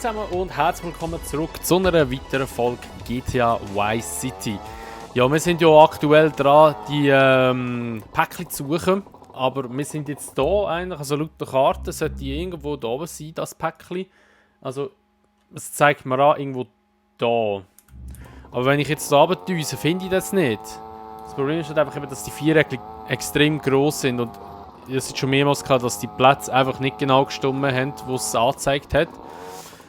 zusammen und herzlich willkommen zurück zu einer weiteren Folge GTA Vice City. Ja, wir sind ja aktuell dran, die Päckchen zu suchen, aber wir sind jetzt hier eigentlich, also laut der Karte sollte die irgendwo da oben sein, das Päckchen. Also, es zeigt mir an, irgendwo da. Aber wenn ich jetzt da runter finde ich das nicht. Das Problem ist halt einfach eben, dass die Viereckchen extrem gross sind und es ist schon mehrmals gehabt, dass die Plätze einfach nicht genau gestimmt haben, wo es angezeigt hat.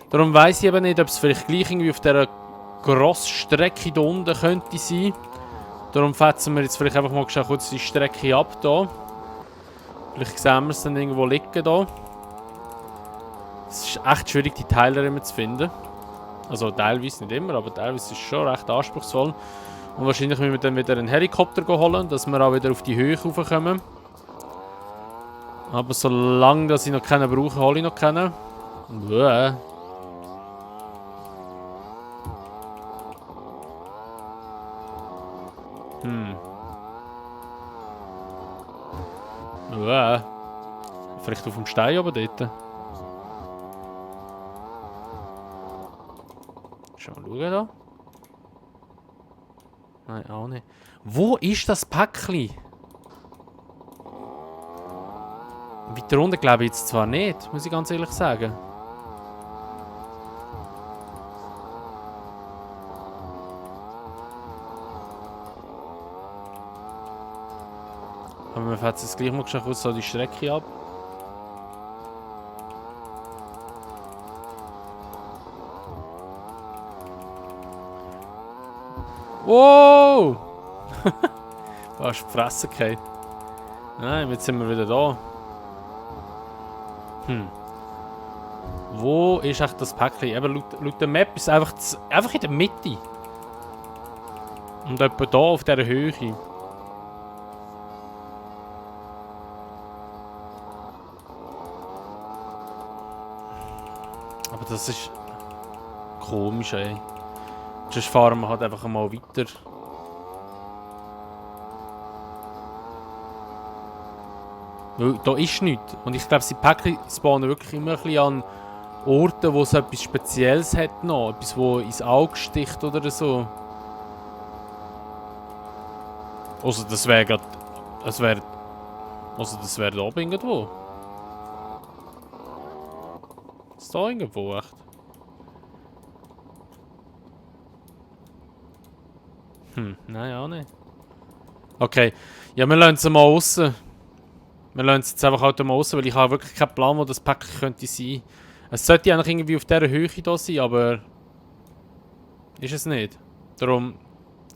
Darum weiss ich eben nicht, ob es vielleicht gleich irgendwie auf dieser Grossstrecke da unten könnte sein. Darum fetzen wir jetzt vielleicht einfach mal kurz die Strecke ab da. Vielleicht sehen wir es dann irgendwo liegen da. Es ist echt schwierig, die Teile immer zu finden. Also teilweise nicht immer, aber teilweise ist es schon recht anspruchsvoll. Und wahrscheinlich müssen wir dann wieder einen Helikopter holen, dass wir auch wieder auf die Höhe raufkommen. Aber solange dass ich noch keinen brauche, hole ich noch keinen. Bäh. Bäh. Vielleicht auf dem Stein oben dort. Schau mal schauen da. Nein, auch nicht. Wo ist das Päckchen? Weiter unten glaube ich jetzt zwar nicht, muss ich ganz ehrlich sagen. Aber wir fahren jetzt gleich mal kurz so die Strecke ab. Wow! Du hast die Fresse gefallen. Nein, jetzt sind wir wieder da. Wo ist echt das Päckchen? Eben laut der Map ist es einfach in der Mitte. Und etwa da auf dieser Höhe. Aber das ist komisch, ey. Sonst fahren wir halt einfach mal weiter. Weil da ist nichts. Und ich glaube, die Päckchen spawnen wirklich immer ein bisschen an Orten, wo es etwas Spezielles hat noch. Etwas, wo ins Auge sticht oder so. Also das wäre gerade... Also das wäre da oben irgendwo. Ist da irgendwo, echt? Nein, auch nicht. Okay. Ja, wir lassen es mal raus. Wir lassen es jetzt einfach halt mal raus, weil ich habe wirklich keinen Plan, wo das Päckchen könnte sein. Es sollte eigentlich irgendwie auf dieser Höhe da sein, aber... Ist es nicht. Darum...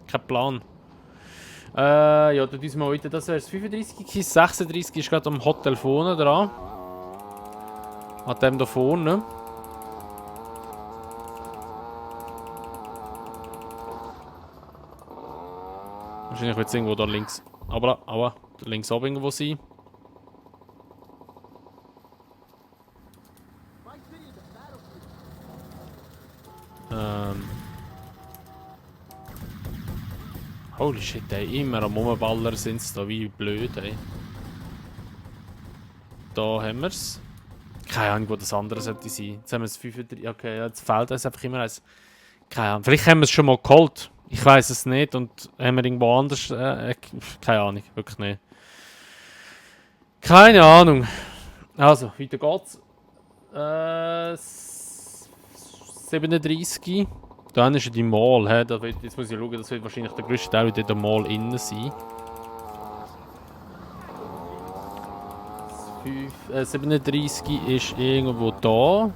Kein Plan. Ja, da uns mal weiter. Das wäre das 35, 36 ist gerade am Hotel vorne dran. An dem da vorne. Wahrscheinlich wird es irgendwo da links. Aber links oben irgendwo sein. Holy shit, ey. Immer am Rumballer sind es da wie blöd, ey. Da haben wir es. Keine Ahnung, wo das andere sollte sein. Jetzt haben wir es 35. Okay, jetzt fehlt uns einfach immer eins. Keine Ahnung. Vielleicht haben wir es schon mal geholt. Ich weiß es nicht. Und haben wir irgendwo anders. Keine Ahnung, wirklich nicht. Keine Ahnung. Also, weiter geht's. 37. Dann ist ja die Mall. He? Jetzt muss ich schauen, das wird wahrscheinlich der grösste Teil in der Mall innen sein. 37 ist irgendwo da.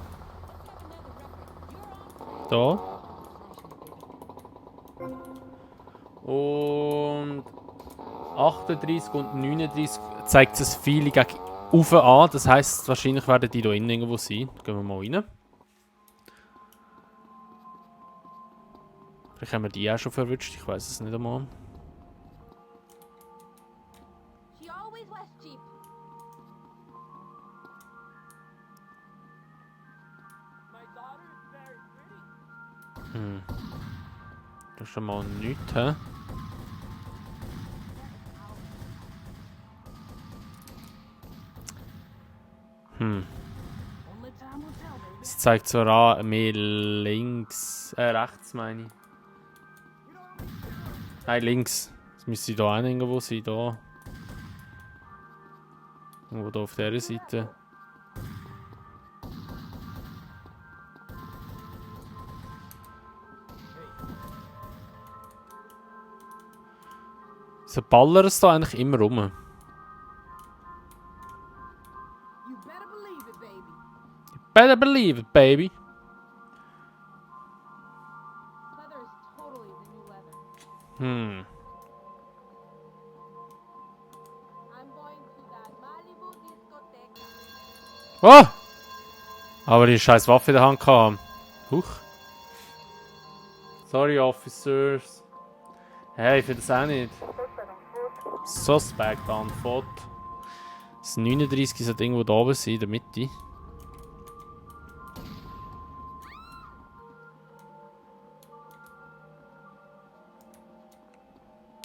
Da. Und 38 und 39 zeigt es viele gegen Ufer an. Das heisst, wahrscheinlich werden die hier innen irgendwo sein. Gehen wir mal rein. Vielleicht haben wir die auch schon verwünscht, ich weiß es nicht einmal. Das ist schon mal nichts, hä? Es zeigt zwar mehr links. Rechts meine ich. Nein, links. Das müsste hier auch irgendwo sein. Da. Irgendwo da auf dieser Seite. So ballern es da eigentlich immer rum. You better believe it, baby. Better believe it, baby. Leather is totally the new leather. I'm going to that Malibu discotheque. Oh! Aber die scheiß Waffe in der Hand kam. Huch. Sorry, Officers. Hey, ich finde das auch nicht. Suspect on foot. Das 39 sollte irgendwo da oben sein, in der Mitte.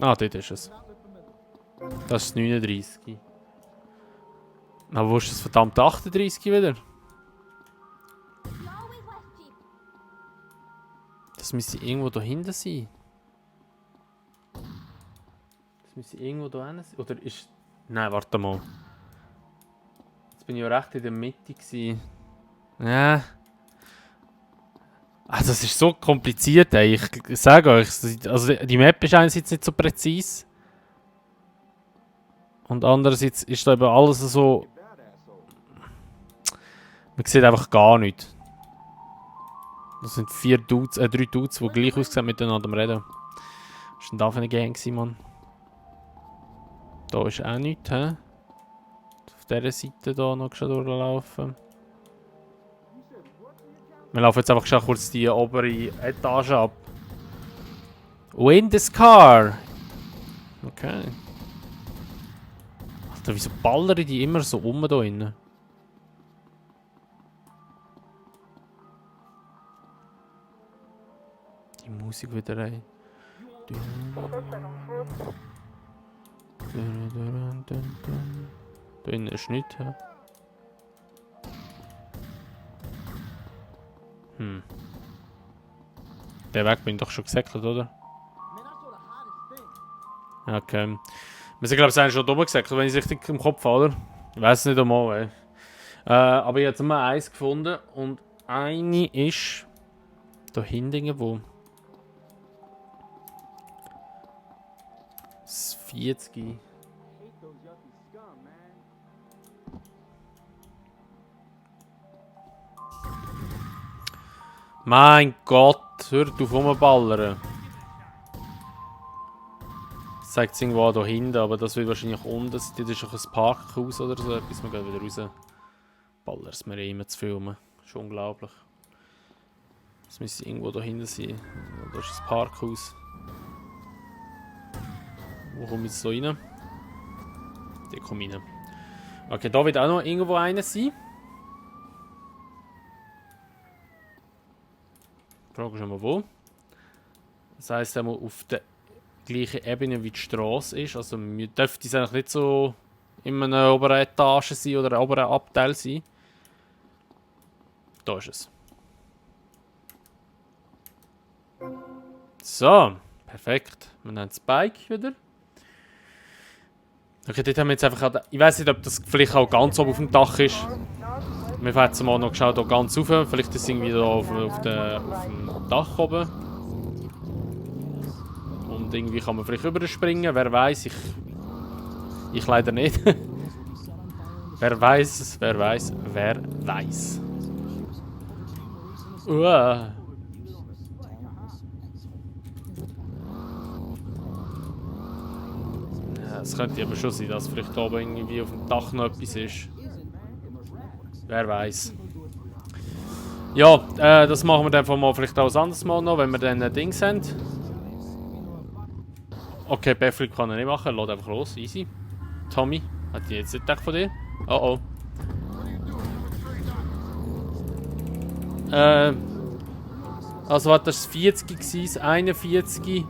Ah, dort ist es. Das ist das 39. Aber wo ist das verdammte 38 wieder? Das müsste irgendwo da hinten sein. Das müsste irgendwo da hinten sein. Oder ist... Nein, warte mal. Jetzt bin ich ja recht in der Mitte gewesen. Ja. Ah, das ist so kompliziert, ey. Ich sage euch, also die Map ist einerseits nicht so präzise. Und andererseits ist da eben alles so... Man sieht einfach gar nichts. Das sind 3 Dudes, die gleich aussehen miteinander reden. Was war denn da für eine Gang, Mann? Da ist auch nichts, hä? Auf dieser Seite hier noch schon durchlaufen. Wir laufen jetzt einfach schon kurz die obere Etage ab. Win this car! Okay. Alter, wieso ballern die immer so da innen? Die Musik wieder rein. Da innen ist nichts. Der Weg bin ich doch schon gesäckelt, oder? Okay. Wir sind, glaube ich, schon dumm gesäckelt, wenn ich es richtig im Kopf habe, oder? Ich weiß es nicht einmal, ey. Aber ich habe jetzt mal eins gefunden und eine ist da hinten irgendwo. Das 40. Mein Gott, hört auf rumballern. Das zeigt es irgendwo da hinten, aber das wird wahrscheinlich unten sein. Das ist auch ein Parkhaus oder so etwas. Wir gehen wieder raus. Ballern es mir immer zu filmen. Das ist unglaublich. Das müsste irgendwo da hinten sein. Da ist ein Parkhaus. Wo komme ich jetzt so rein? Da komme ich rein. Okay, da wird auch noch irgendwo einer sein. Die Frage ist einmal wo. Das heisst, einmal auf der gleichen Ebene wie die Straße ist. Also wir dürfen es eigentlich nicht so in einer oberen Etage sein oder einem oberen Abteil sein. Da ist es. So, perfekt. Wir nehmen das Bike wieder. Okay, dort haben wir jetzt einfach... Ich weiß nicht, ob das vielleicht auch ganz oben auf dem Dach ist. Wir haben jetzt mal noch geschaut, hier ganz rauf. Vielleicht ist es irgendwie da auf dem Dach oben. Und irgendwie kann man vielleicht überspringen. Wer weiß, ich leider nicht. Wer weiß. Es könnte aber schon sein, dass vielleicht oben irgendwie auf dem Dach noch etwas ist. Wer weiß. Ja, das machen wir dann mal vielleicht auch ein anderes Mal noch, wenn wir dann ein Ding haben. Okay, Backflip kann er nicht machen, lädt einfach los, easy. Tommy, hat die jetzt nicht gedacht von dir? Oh oh. Also hat das 40 gewesen, das 41.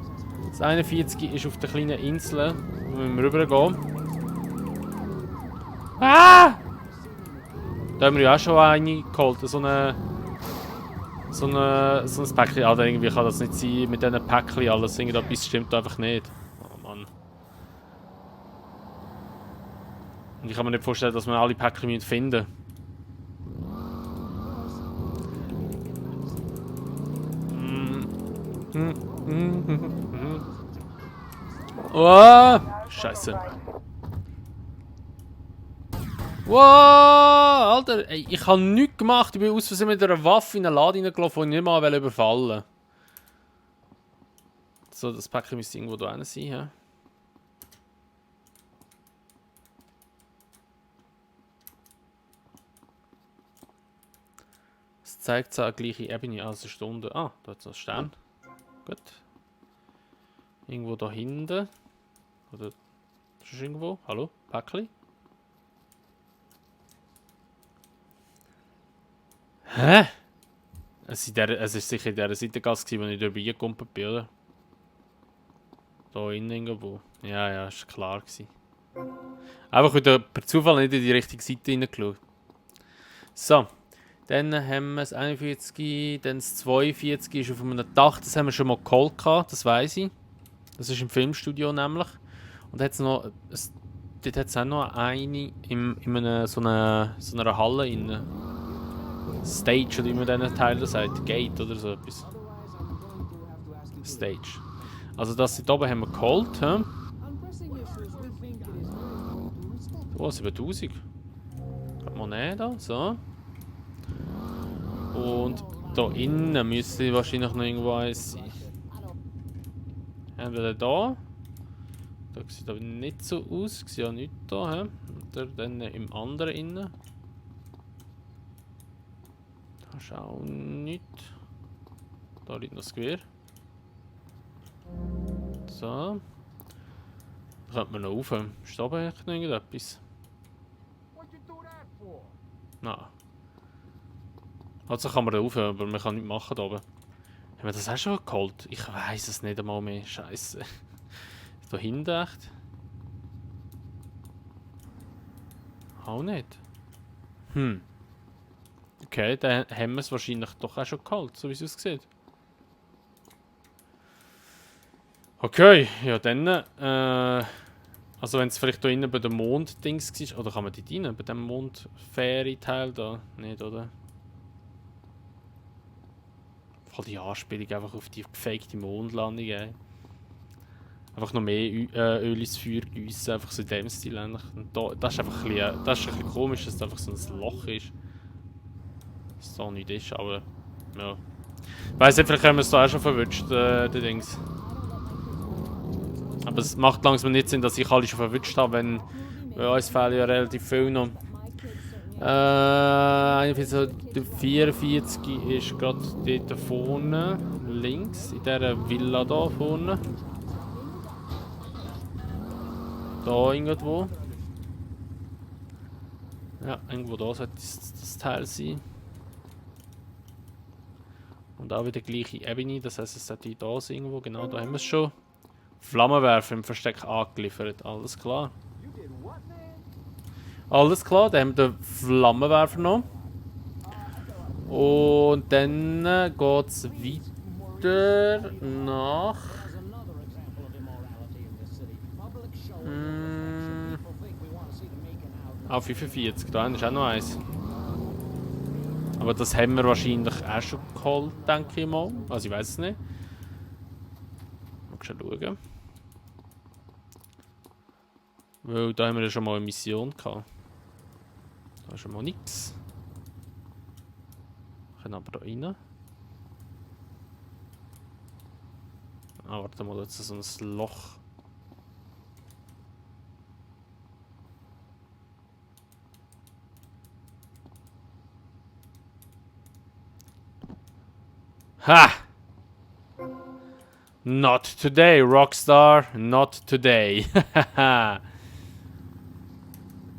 Das 41 ist auf der kleinen Insel, wo wir rübergehen. Ah! Da haben wir ja auch schon eine geholt, so eine So ein Päckchen. Ah, irgendwie kann das nicht sein mit diesen Päckchen alles. Irgendetwas stimmt einfach nicht. Oh Mann. Und ich kann mir nicht vorstellen, dass wir alle Päckchen finden müssen. Oh, Scheiße. Wow, Alter, ey, ich habe nichts gemacht. Ich bin aus Versehen mit einer Waffe in einen Laden reingelaufen und nicht mal überfallen. So, das Päckchen müsste irgendwo da sein, ja. Es zeigt es an der gleichen Ebene als eine Stunde. Ah, da hat es einen Stern. Gut. Irgendwo da hinten. Oder ist es irgendwo? Hallo? Päckchen? Hä? Es war sicher in dieser Seitengasse, wo ich dabei gekommen bin, oder? Da innen irgendwo. Ja, ja, ist klar gewesen. Einfach wieder per Zufall nicht in die richtige Seite reingeschaut. So. Dann haben wir das 41, dann das 42 ist auf einem Dach. Das haben wir schon mal geholt, das weiss ich. Das ist im Filmstudio nämlich. Und dort hat es auch noch eine in so einer Halle innen. Stage, oder wie man diesen Teil sagt. Gate oder so etwas. Stage. Also das hier oben haben wir geholt. He? Oh, 7000. Kann man nehmen da, so. Und da innen müsste wahrscheinlich noch irgendwo eins sein. Haben wir den da. Da sieht aber nicht so aus. Ich sehe ja nichts da. He? Oder dann im anderen innen. Da ist auch nichts. Da liegt noch das Gewehr. So. Da könnte man noch rauf. Ist da oben noch irgendetwas? Nein. Also kann man da rauf, aber man kann nichts machen da oben. Haben wir das auch schon geholt? Ich weiß es nicht einmal mehr. Scheiße. Da hinten echt? Auch nicht. Okay, dann haben wir es wahrscheinlich doch auch schon geholt, so wie es aussieht. Okay, ja dann, also wenn es vielleicht da innen bei dem Mond-Dings war, oder kann man dort rein, bei dem Mond-Fähre-Teil da? Nicht, oder? Voll die Anspielung einfach auf die gefakte Mondlandung, ey. Einfach noch mehr Öl ins Feuer gießen, einfach so in dem Stil eigentlich. Und da, das ist einfach ein bisschen komisch, dass es einfach so ein Loch ist. Dass es da nicht ist, aber ja. Ich weiss nicht, vielleicht haben wir es da auch schon verwünscht, die Dings. Aber es macht langsam nicht Sinn, dass ich alle schon verwünscht habe, wenn uns fehlen ja relativ viel noch. 44 ist gerade dort vorne, links, in dieser Villa da vorne. Da irgendwo. Ja, irgendwo da sollte das Teil sein. Und auch wieder gleiche Ebene, das heisst, es sollte da sein irgendwo, genau, da haben wir es schon. Flammenwerfer im Versteck angeliefert, alles klar. Alles klar, dann haben wir den Flammenwerfer noch. Und dann geht es weiter nach... Ah, 45, da ist auch noch eins. Aber das haben wir wahrscheinlich auch schon geholt, denke ich mal. Also ich weiß es nicht. Mal schon schauen. Weil da haben wir ja schon mal eine Mission gehabt. Da ist schon mal nichts. Wir können aber da rein. Ah, warte mal, jetzt ist so ein Loch. Ha! Not today, Rockstar. Not today.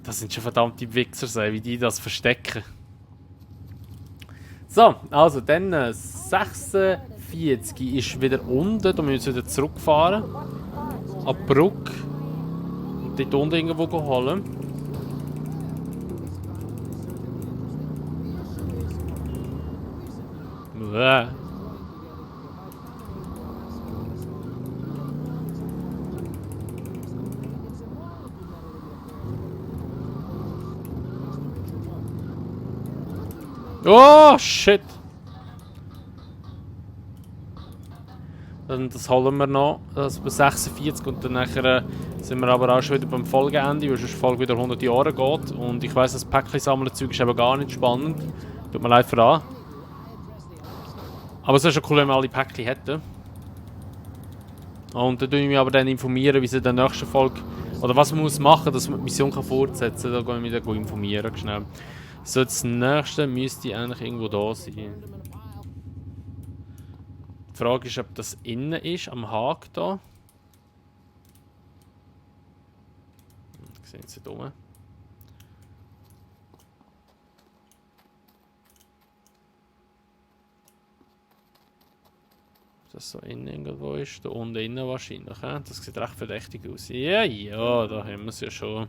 Das sind schon verdammte Wichser, wie die das verstecken. So, also dann 46 ist wieder unten. Da müssen wir wieder zurückfahren. An die Brücke. Und dort unten irgendwo holen. Oh, shit! Das holen wir noch, das bei 46 und dann nachher sind wir aber auch schon wieder beim Folgeende, weil sonst die Folge wieder 100 Jahre geht. Und ich weiss, das Päckchen-Sammeln-Zeug ist eben gar nicht spannend. Tut mir leid für das. Aber es ist schon cool, wenn wir alle Päckchen hätten. Und dann informiere ich mich aber dann informieren, wie sie in der nächsten Folge, oder was man muss machen, dass man die Mission fortsetzen kann. Da gehen wir wieder informieren, schnell. So, das nächste müsste eigentlich irgendwo da sein. Die Frage ist, ob das innen ist, am Haken da. Sehen Sie da oben. Ob das so innen irgendwo ist, da unten innen wahrscheinlich. Das sieht recht verdächtig aus. Ja, ja, da haben wir es ja schon.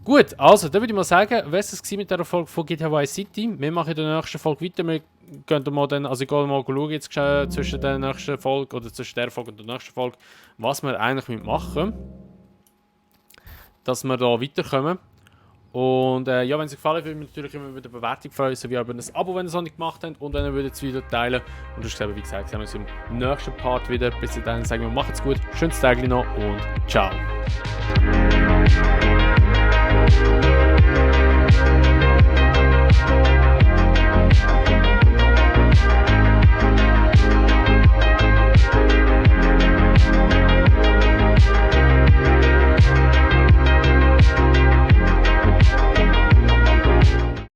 Gut, also, dann würde ich mal sagen, was es war mit dieser Folge von GTA Vice City. Wir machen in der nächsten Folge weiter. Wir gehen mal dann, also ich gehe mal schauen jetzt zwischen der nächsten Folge oder zwischen der Folge und der nächsten Folge, was wir eigentlich machen müssen, dass wir da weiterkommen. Und ja, wenn es euch gefallen hat, würde ich mich natürlich immer über eine Bewertung freuen, sowie über ein Abo, wenn ihr es noch nicht gemacht habt und wenn ihr das Video teilen. Und das ist, wie gesagt, sehen wir uns im nächsten Part wieder. Bis dahin sagen wir, macht's gut, schönes Tag noch und ciao.